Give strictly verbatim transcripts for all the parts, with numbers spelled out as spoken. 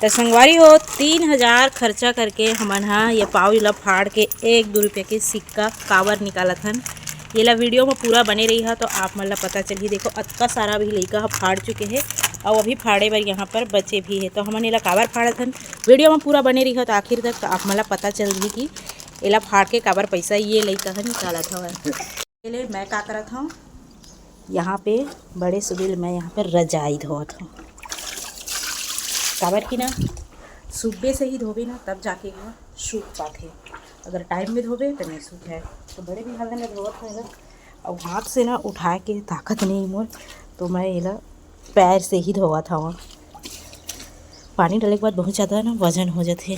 त संगवारी हो, तीन हजार खर्चा करके हमन ह ये पाव ला फाड़ के एक दू रुपया के सिक्का काबर निकालत हन, येला वीडियो में पूरा बने रही ह, तो आप मन ला पता चलही। देखो, अतका सारा अभी लइका ह फाड़ चुके हे, अउ अभी फाड़े बर यहाँ पर बचे भी हे। तो हमन येला काबर फाड़त हन, वीडियो में पूरा बने रही ह, तो आखिर तक तो आप मन ला पता चलही कि एला फाड़ के काबर पैसा ये लइका ह निकालत हवय। पहले मैं का करत हूँ, यहाँ पे बड़े सुबेल मैं यहाँ पे रजाई धोवत हूँ, काबर कि ना, सुबह से ही धोबे ना, तब जाके ह सूख पाथे। अगर टाइम में धोबे तो नहीं सूखे। तो बड़े भी हाल में धोवत हूँ इधर। अब हाथ से ना उठाए के ताकत नहीं मोर, तो मैं एला पैर से ही धोवत हूँ। पानी डाले के बाद बहुत ज़्यादा ना वजन हो जाथे।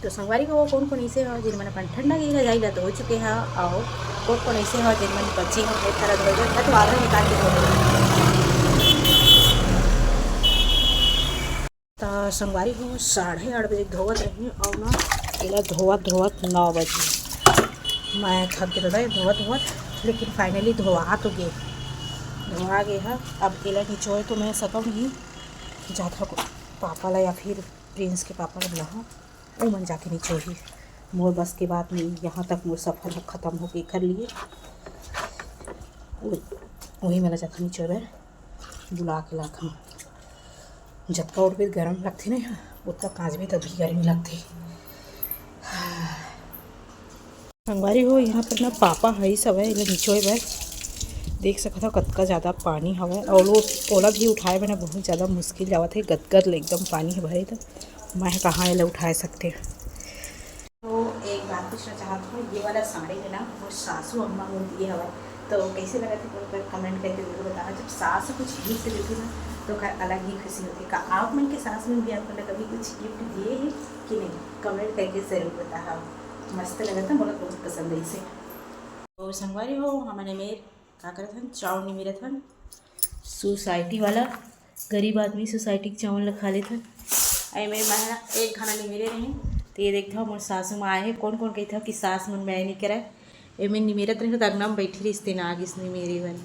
तो संगवारी हो, कोन कोन ऐसे हो जिन मन अपन ठंडा के रजाई ला धो चुके हो, और कोन कोन ऐसे हो जिन मन बची हो, फेर थोड़ा धो दे, मैं तो आधा निकाल के धो दूँ। त संगवारी हो, साढ़े आठ बजे धोवत रही, और ना एला धोवत धोवत नौ बजे मैं थक गे रहे धोवत धोवत, लेकिन फाइनली धोवा तो गे, धोवा गे ह। अब एला निचोए तो मैं सकम ही, जात ह पापा ला या फिर प्रिंस के पापा ला बुलाहूँ, वो मन जाके निचोही। मोर बस के बात नहीं, यहाँ तक मोर सफर ह खत्म हो के कर लिए। वही मेला जात ह निचोए बर, बुला के लात हूँ। जतका उठबे गरम लगथे ना यहाँ, उतना कांचबे तभी गर्मी लगथे। संगवारी हो, यहाँ पर ना पापा हईस हवय एला निचोए बर। देख सकत हव कतका ज़्यादा पानी हवय, और वो ओला भी उठाए बर ना बहुत ज़्यादा मुश्किल जावत हे। गदगद ले एकदम पानी हे भरे, त मैं ह कहाँ एला उठाए सकते। तो एक बात पूछना चाहत हूँ, ये वाला साड़ी में ना मोर सासू अम्मा मोर दिए हवय, तो कैसे लगत हे, तो कमेंट करके जरूर बताना। जब सास कुछ गिफ्ट देथे ना, तो ओकर अलग ही खुशी होथे। का आप मन के सास मन भी आप मन ला कभी कुछ गिफ्ट दिए हे कि नहीं, कमेंट करके जरूर बताहा। मस्त लगत हे, मोला बहुत पसंद है इसे। तो संगवारी हो, हमन एमेर का करत हन, चाउर निमेरत हन। सोसाइटी वाला, गरीब आदमी सोसाइटी के चाउर ला खा लेथन। एमेर मैं ह एक घना निमेरे रही, तो ये देखत हव मोर सासू माँ आए हे। कोन कोन कहिथव कि सास मन मैं नहीं करय, एमेर निमेरत रही तो अंगना में बैठी रहिस, तेन आ गिस निमेरे बर।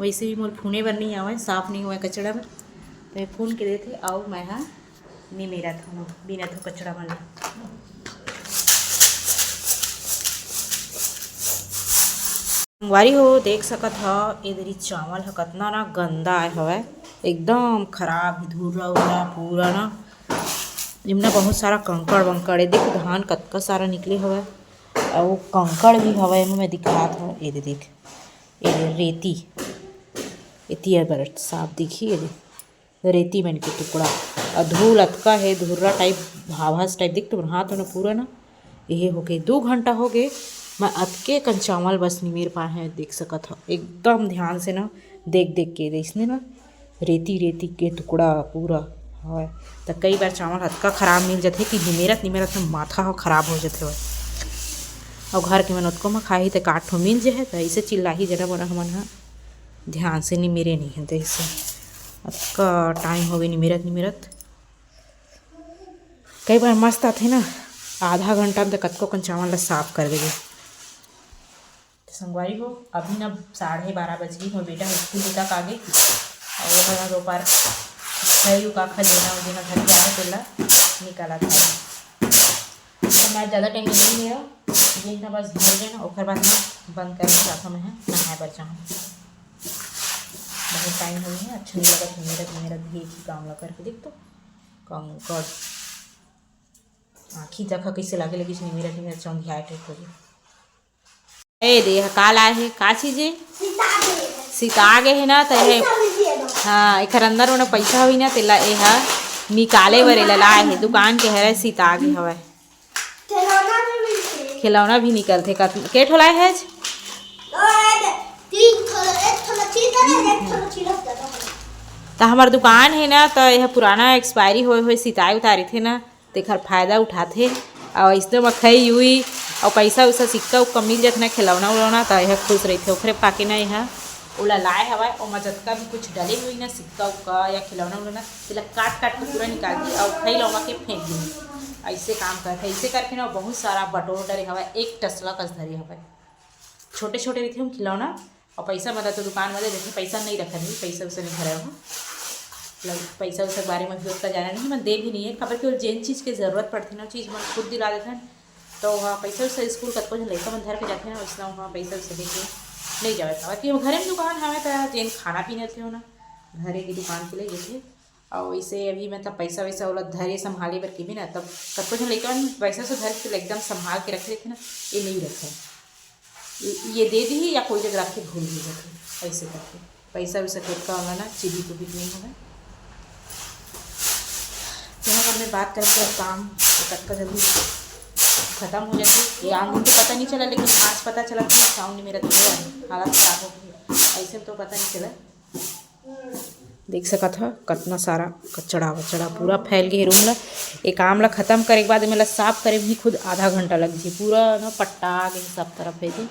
वैसे भी मोर फूने बर नहीं आवय, साफ नहीं होवय कचड़ा बर, तो ये फून के देथे, अउ मैं ह निमेरत हवं, बीनत हवं कचड़ा मन ला। संगवारी हो, देख सकत हव, ए दरी चावल ह कतना ना गंदा आय हवय, एकदम खराब हे, धुर्रा उर्रा पूरा ना। एमना बहुत सारा कंकड़ वंकड़ हे, देख धान कतका सारा निकले हवय, अउ कंकड़ भी हवय, एमा मैं दिखात हवं, ए दे देख, ए दे रेती, एती अगर साफ दिखही, ए दे रेती मन के टुकड़ा, अउ धूल अतका हे, धुर्रा टाइप, भावस टाइप, देख तो हाथ में पूरा ना, एहे हो गे, दू घंटा हो गे, मैं अतके कन चावल बस निमेर पाए हवं, देख सकत हव, एकदम ध्यान से ना देख देख के, अइसने ना रेती रेती के टुकड़ा पूरा हवय। त कई बार चावल अतका खराब मिल जथे कि निमेरत निमेरत ना माथा ह खराब हो जथे हवय। अउ घर के मन ओतको म खाही त काट ठो मिल जहे, त अइसे चिल्लाही जना मोना हमन ह ध्यान से निमेरे नहीं हे, तइसे अतका टाइम हो गे निमेरत निमेरत। कई बार मस्त आथे ना, आधा घंटा में तो कतको कन चावल ला साफ कर देबे। तो संगवारी हो, अभी ना साढ़े बारह बज गई, मोर बेटा ह स्कूल बुता के आ गे, अउ ओकर बाद ओपार खई का खा लेना, जेना घर के आए तेला निकाला था। तो मैं ज़्यादा टाइम नहीं ले रहा, ये ना बस धो लेना, ओकर बाद मैं बंद करके जाता मैं नहाए बर जाऊँ। बहुत टाइम हो गया, अच्छा नहीं लगा, मेरा मेरा भी एक ही काम ला करके देख तो कंकड़ आँखी तक ह कइसे लागे लगिस, निमेरा निमेरा चौंधिया टाइप हो गया। ए दे, ह का लाए हे, का चीज हे? सिता गे हे ना, त हे, हाँ, एखर अंदर ओना पैसा होही ना, तेला ए ह निकाले बर एला लाए हे, दुकान के हरे सिता गे हवय। खिलौना भी निकलथे। कत-, के ठो लाए हे आज? त हमर दुकान हे ना, त एह पुराना एक्सपायरी होए होए सिताई उतारी थे ना, तेखर फायदा उठाथे। अउ अइसने म खई उई अउ पइसा उइसा सिक्का उक्का मिल जाथे ना, खिलौना उलौना, त एह खुश रहिथे। ओखरे पाके ना एह ओला लाए हवय, ओमा जतका भी कुछ डले हुई ना, सिक्का उक्का या खिलौना उलौना, तेला काट काट के पूरा निकाल दी अउ खई लौमा के फेंक दी। अइसे काम करथे। अइसे करके ना बहुत सारा बटोर डरे हवय, एक टसला कस धरे हवय। छोटे छोटे रहिथे हम खिलौना, अउ पइसा मतलब तो दुकान वाले देथे, पइसा नहीं रखत हे, पइसा उइसा नहीं धरे हो। मतलब पैसा वैसा के बारे में भी ओतका जाना नहीं, मैं दे भी नहीं है, काबर कि जेन चीज़ के जरूरत पड़थे ना, चीज़ मन खुद दिला देथन। तो वहाँ पैसा वैसा स्कूल कतको झन लइका मन धर के जाथे ना, वैसना वहाँ पैसा वैसा दे के नहीं जावे, काबर कि घरे में दुकान हवे, त जेन खाना पीना थे ना, घरे की दुकान के लिए जैसे। और इसे अभी मतलब पैसा वैसा वाला धरे संभाले बर के भी ना, तब कतको झन लइका मन पैसा से धर के एकदम संभाल के रखे रहथे ना, ये नहीं रखे। ये, ये दे दी या कोई जगह रख के भूल भी जाथे, ऐसे करके पैसा वैसा फेंका वाला ना, चिबिक उबिक नहीं होवे। यहाँ पर मैं बात करके काम कतका जल्दी खत्म हो जाती है। ये आंगन तो पता नहीं चला, लेकिन आज पता चला कि साउंड मेरा थोड़ा हालत खराब हो गई, ऐसे तो पता नहीं चला। देख सकत ह, कतना सारा कचड़ा वचड़ा पूरा फैल गे हे रूम ला। ए काम ला खत्म करे के बाद एमे ला साफ करे में ही खुद आधा घंटा लग जी। पूरा ना पट्टा गे सब तरफ हे जी।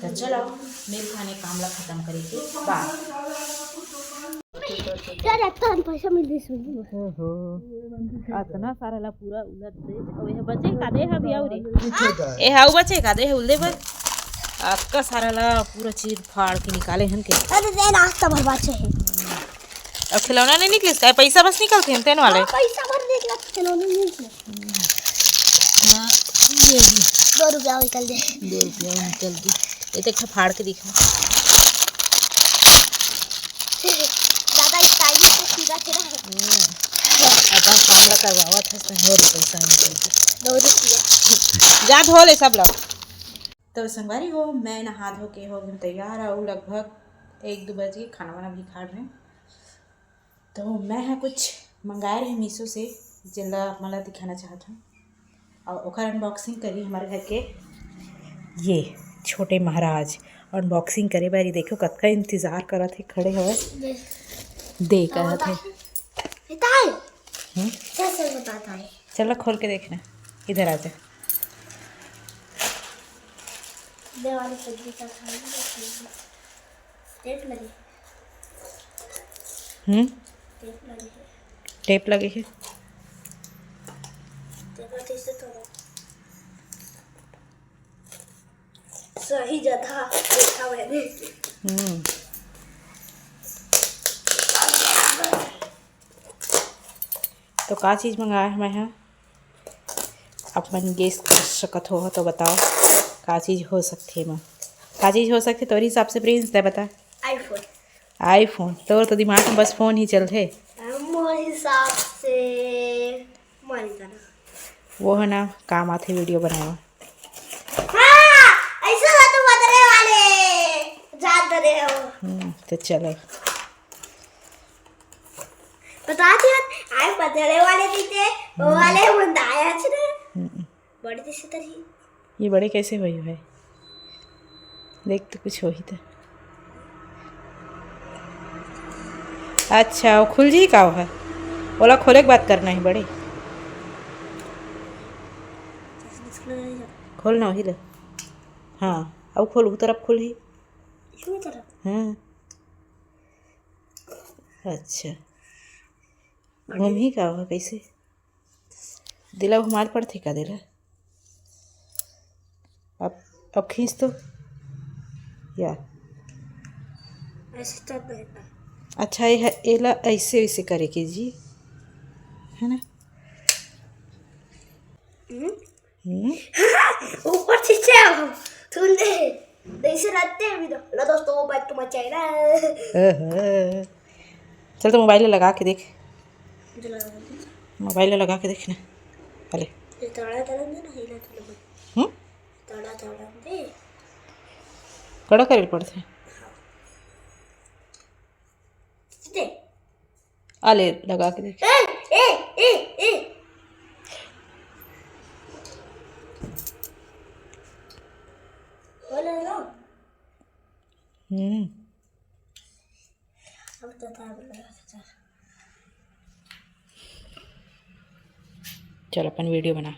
त चलो, मेरे खाने काम ला खत्म करे के बाद। यार, एक तो हम पैसा मिल रही सुन। ओहो, अतना सारा ला पूरा उलट दे। ओ, ये बचे का दे, हम याऊ रे। ए, हाउ बचे का दे, उल्ले बर। अतका सारा ला पूरा चीर फाड़ के निकाले हन के। अरे, दे, नाश्ता भर बाचे है। अब खिलौना नहीं निकलिस का? पैसा बस निकलते हैं तेन वाले। हाँ, पैसा भर निकला, खिलौना नहीं निकला। हाँ, ये भी। दो रुपया निकल दे। दो रुपया निकल दे। ये तो एक ठो फाड़ के दिखा। ज्यादा स्टाइलिश तो सीधा सीधा है। हम्म। अपन काम ला करवावत हस, तो और पैसा निकल दे। दो रुपया। जा धो ले सब लोग। तो संगवारी हो, मैं नहा धो के हो गई तैयार, और लगभग एक दो बजे खाना वाना भी खा रहे हैं। तो मैं ह कुछ मंगाए रहे मीशो से, जेला आप मन ला दिखाना चाहत हूँ, और ओकर अनबॉक्सिंग करी हमारे घर के ये छोटे महाराज। अनबॉक्सिंग करे बारी देखो कतका इंतजार करत हे, खड़े हवे। दे। दे कहत हे। बताए। हम्म? कैसे बताता है? चलो खोल के देखना, इधर आ जा। दे वाली सब्जी का खाना। टेप लगे। हम्म? टेप लगे है। टेप लगे है। टेप ठीक से तो सही जगह देखा मैंने। हम्म। तो का चीज मंगाए हवे मैं ह? आप मन गेस कर सकत हो तो बताओ, का चीज हो सकथे एमा? का चीज हो सकथे तोर हिसाब से, प्रिंस, तै बता। iPhone। iPhone? तोर तो दिमाग में बस फोन ही चलथे। मोर हिसाब से मरी जाना। वो है ना, काम आथे वीडियो बनाए में। हाँ, ऐसा बात बदले वाले जान रहे हो। हम्म, तो चलो। बता दिया, आए बदले वाले भी थे, वो हम्म। वाले वो दाया थे ना। हम्म। बड़े जैसे तरी। ये बड़े कैसे हुई भाई? देख तो कुछ होही त। अच्छा, वो खुल जी का है? ओला खोले के बात करना है बड़े। खोलना होही ले। हाँ, अब खोल, उ तरफ खुल ही। इसमें तरफ? हाँ। अच्छा। घूम ही का है कैसे? दिला घुमाल पड़थे का दिला? अब, अब खींच तो। या। ऐसे तो नहीं ना। अच्छा, ये है, एला ऐसे, ऐसे करे के जी, है ना? हम्म? हम्म? ऊपर खींचे हो, तूने ऐसे रहते हैं अभी तो। हेलो दोस्तों, back to my channel। ओहो। चल तो मोबाइल लगा के देख। मुझे लगा दे। मोबाइल लगा के देखना पहले। ये तड़ा तड़ा दे ना, हिला तड़ा। हम्म? तड़ा तड़ा दे। कड़ा करे पड़थे। दे। आ ले, लगा के देख। ए, ए, ए, ए। बोलो ना। हम्म। अब तो था बोला था। चल, अपन वीडियो बना।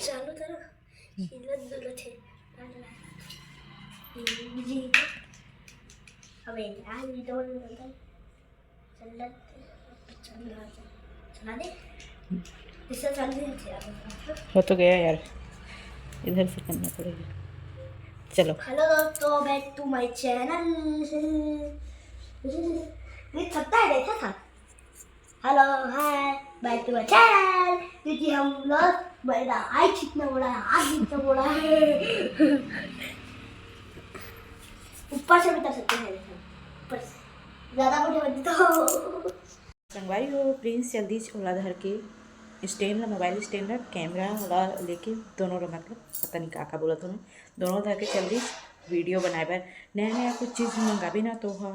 चालू करो। हिलत डुलत है। अबे यार, ये तो बोल रहा था। चल, चल, चला दे। इससे चल रही थी यार। हो तो गया यार, इधर से करना पड़ेगा। चलो। हेलो दोस्तों, back to my channel। ये थकता है, देखा था। Hello, hi, back to my channel। क्योंकि हम लोग, मेरा आई कितना बड़ा है, हाथ कितना बड़ा है। ऊपर से भी कर सकते हैं, देखो, ऊपर से। ज्यादा बड़े बन तो संगवारी हो, प्रिंस चल दिस ओला धर के, स्टैंड ला, मोबाइल स्टैंड ला, कैमरा ला लेके दोनों ला, मतलब पता नहीं का का बोलत हूँ मैं, दोनों धर के चल दिस वीडियो बनाए बर। नया नया कुछ चीज़ मंगाबे ना तो हा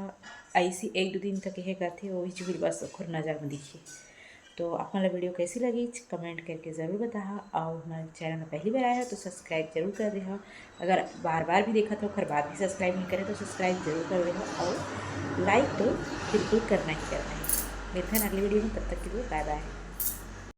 ऐसी एक दो दिन तक हे करथे, वही चीज बस ओखर नज़र में दिखी। तो आप मन ला वीडियो कैसी लगी, कमेंट करके ज़रूर बताहा। और हमारे चैनल में पहली बार आया हो तो सब्सक्राइब जरूर कर देहा। अगर बार बार भी देखा तो ओखर बाद भी सब्सक्राइब नहीं करे तो सब्सक्राइब जरूर कर देहा और लाइक तो बिल्कुल करना ही करना है। मिलते हैं अगली वीडियो में, तब तक के लिए बाय बाय।